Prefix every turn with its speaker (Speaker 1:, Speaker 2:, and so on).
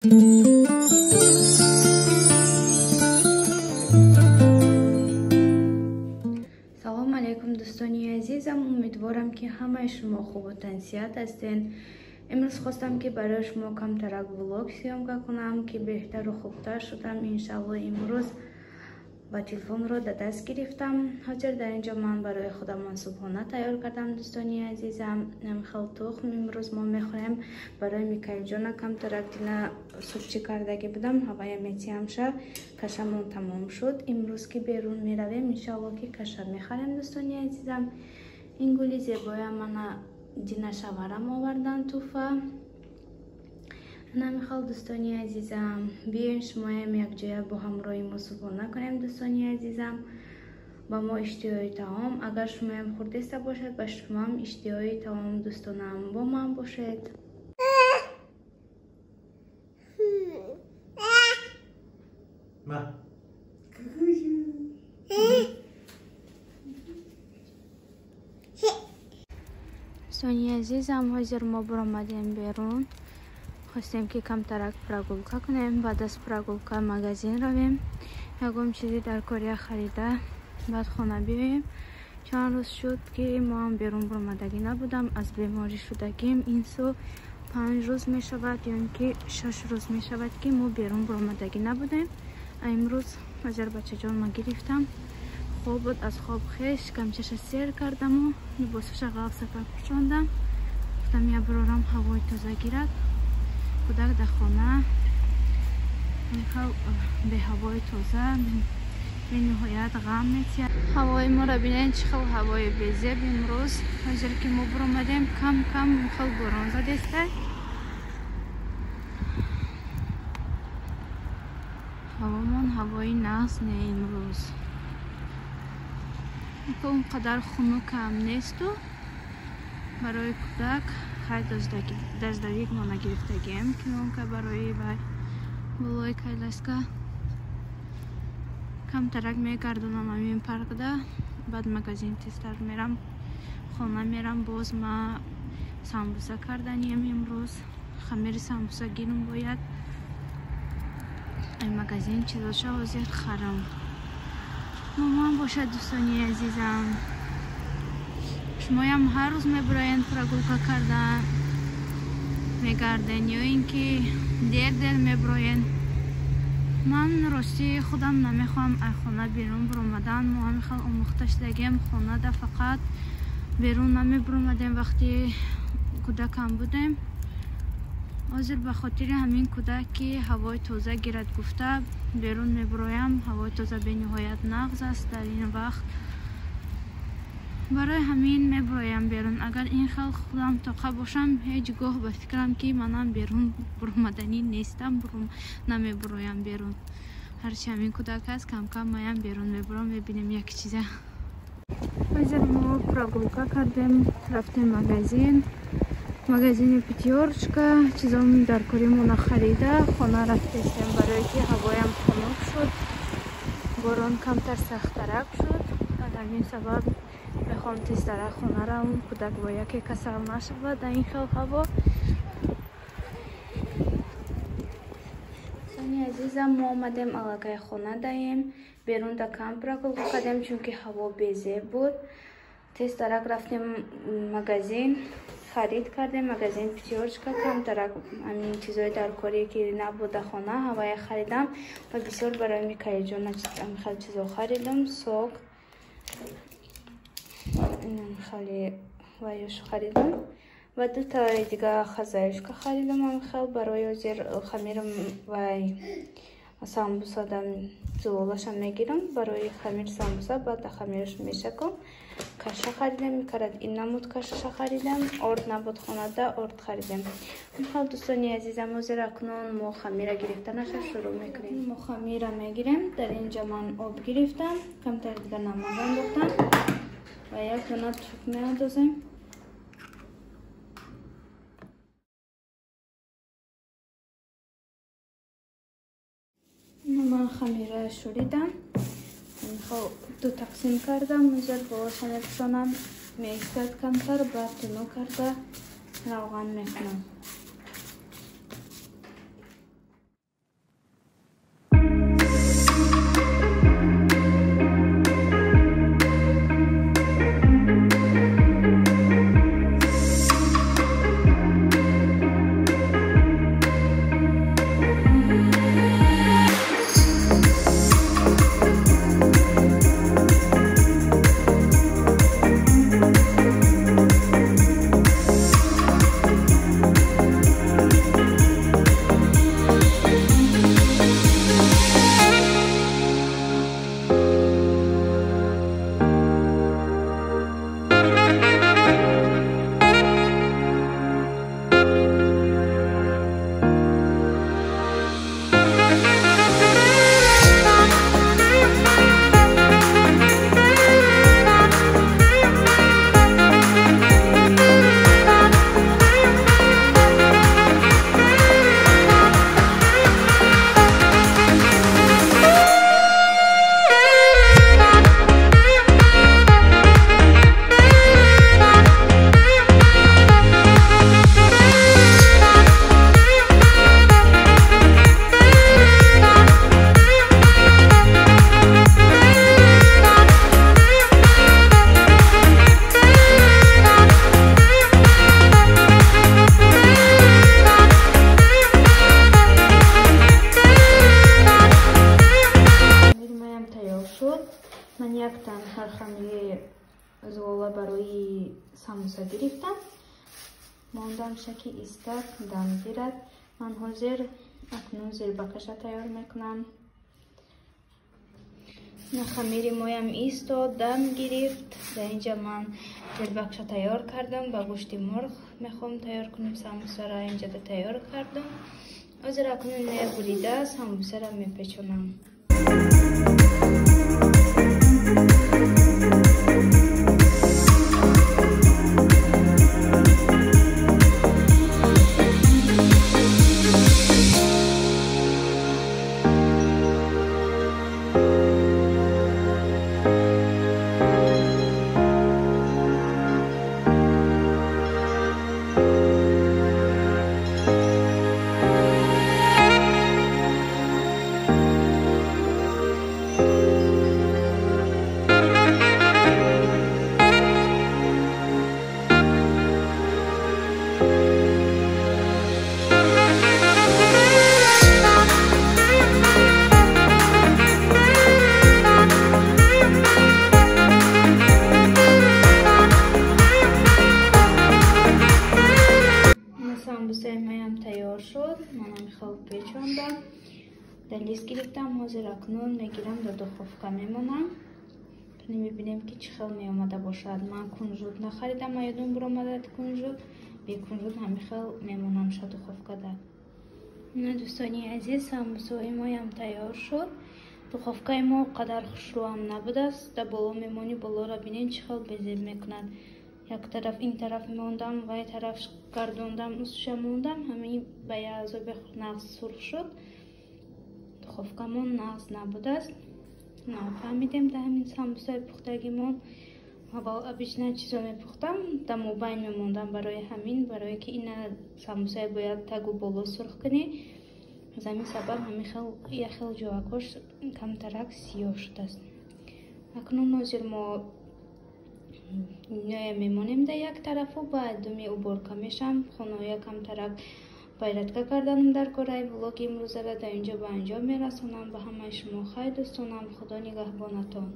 Speaker 1: Салом алейкум, дӯстони азизам. Умедворам, ки ҳамаи шумо хубу тансиҳат ҳастед. Имрӯз хостам, ки барои шумо камтарак влог съёмка кунам, ки беҳтару хубтар шудам. Иншалло, имрӯз ба телефонро да даст гирифтам. Ҳозир дар ин ҷо ман барои худамон субҳона тайёр кардам, дӯстони азизам. Хел тухм имрӯз мо мехӯрем. Барои Микаилҷона камтарак дина супчи кардагӣ будам, ҳавая метиҳамша. Кашамон тамом шуд. Имрӯз ки берун меравем, иншалло, ки каша мехарем, дӯстони азизам. Ин гули зебоя мана дина шаварам овардан туҳфа. Намихол, дӯстони азизам, биёем, шумоям якҷоя бо ҳамроҳи мо субҳона кунем, дӯстони азизам. Ба мо иштиҳои таом. Агар шумоям хурдеста бошад, ба шумоам иштиҳои таом, дӯстонам, бо ман бошед.
Speaker 2: Ма.
Speaker 1: Дӯстони азизам, ҳозир мо баромадем берун. Хостем, ки камтарак прогулка кунем, баъд аз прогулка магазин равем, ягон чизе дар корея харида, баъд хона биёем. Чанд рӯз шуд, ки моам берун баромадагӣ набудам. Аз беморӣ шудагим ин су 5 рӯз мешавад ё ин ки 6 рӯз мешавад, ки мо берун баромадагӣ набудем. А имрӯз ҳозир бачаҷон ма гирифтам, хоб буд, аз хоб хеш камчаша сер кардаму либосаша ғафсака пӯшондам. Гуфтам, я бирорам, ҳавои тоза гирад. Кӯдак дар хона беҳавои тоза бениҳоят ғам метиҳад. Ҳавои моро бинед, чӣ хел ҳавои безеб имрӯз. Ҳозир ки мо биромадем, кам кам хел борон задеста. Ҳавомон ҳавои нағз не имрӯз, он қадар хунукам несту барои кӯдак. Хай, дождевик мо нагирифтагием, кинонка барои вай болои коляска. Камтарак мегардонам ҳамин паркда, баъд магазин тезтар мерам, хона мерам. Боз ма самбуса карданием имрӯз, хамири самбуса гирм бояд. Ай магазин чизоша ҳозир харам. Моман бошад, дӯстони азизам. Шумоям ҳар рӯз мебуроен прогулка кардан, мегарден ё ин ки дер дер мебуроен? Ман ростӣ худам намехоҳам ай хона берун буромадан. Мо ҳамин хел омӯхта шудагем, хонада фақат, берун намебуромадем, вақти кӯдакам будем. Ҳозир ба хотири ҳамин кӯдак, ки ҳавои тоза гирад гуфта, берун мебуроям. Ҳавои тоза бениҳоят нағз аст дар ин вақт, барои ҳамин мебуроям берун. Агар ин хел худам тоқа бошам, ҳеҷ гоҳ ба фикрам, ки манам берун буромаданӣ нестам, намебуроям берун. Ҳарчи ҳамин кӯдак аст, камкам маям берун мебурам, мебинем як чиза. Ҳозир мо прогулка кардем, рафтем магазин, магазини Пятёрочка, чизом дар коримона харида, хона рафтестем, барое ки ҳавоям хунук шуд, борон камтар сахттарак шуд. Аз ҳамин сабаб мехоҳам тезтарак хона равам, кӯдак бо яке касал нашавад дар ин хел ҳаво. Дӯстони азизам, мо омадем, аллакай хона даем. Берун да кам прогулка кардем, чунки ҳаво безеб буд. Тезтарак рафтем магазин, харид кардем, магазин Пятёрочка. Камтарак ҳамин чизои даркорие, ки набуда хона, ҳавая харидам ва бисёр барои Микаилҷон хел чизо харидам: сок, хеле ваюш харидам ва дутаи дига хозяюшка харидам. Хел барои ҳозир хамирам вай самбусадам зулолаша мегирам барои хамир самбуса, баъд хамираш мешакам. Каша харидем, карад ин намуд кашаша харидам. Орд набуд хонада, орд харидем. Хел, дӯстони азизам, ҳозир акнун мо хамира гирифтанаша шурӯъ мекунем. Мо хамира мегирем. Дар инҷа ман об гирифтам, камтар дига намак андохтам ва як дона тухм меандозем. Ман хамира шӯридам, ду тақсим кардам. Ҳозир болоша мепӯшонам, меистад камтар, баъд туну карда равған мекунам. Яктан ҳар хамири зуола барои самбуса гирифтам. Мондам шаки истад, дам гирад. Ман ҳозир акнун зирбакаша тайёр мекунам. Хамири моям истод, дам гирифт. Дар инҷа ман зирбакша тайёр кардам. Ба гӯшти мурғ мехоҳам тайёр кунем самбусара. Инҷада тайёр кардам. Ҳозир акнун бурида самбусара мепечонам. Тайёр шуд. Манам хел печондам. Дар лист гирифтам. Ҳозир акнун мегирам, дар духовка мемонам. Мебинем ки чӣ хел меомада бошад. Ман кунжут нахаридам, аёдум биромада кунжут. Бе кунжут ҳамин хел мемонам ша духовкада. Дӯстони азиз, самбусаҳои моям тайёр шуд. Духовкаи мо қадар хушрӯам набудааст. Дар боло мемонӣ, болоро бинед чӣ хел безеб мекунад. Як тараф ин тараф мондам, вай тараф гардондам, усша мондам. Ҳамин ба як азоби нағз сурх шуд. Духовкамон нағз набудааст. Нафаҳмидем дар ҳамин самбусаи пухтагимон. Аввал обычно чизо мепухтам, дар мобайн мемондам барои ҳамин, барое ки ина самбусае бояд тагу боло сурх кунӣ. Аз ҳамин сабаб ҳамин хел як хел ҷоакош камтарак сиёҳ шудааст. Акнун ҳозир мо мемонем дар як тарафу, баъд думи уборка мешам. Хонаҳоя камтарак пайратка карданам дар кораи. Влоги имрӯзара дар инҷо ба анҷом мерасонам. Ба ҳамаи шумо хайр, дӯстонам. Худо нигаҳбонатон.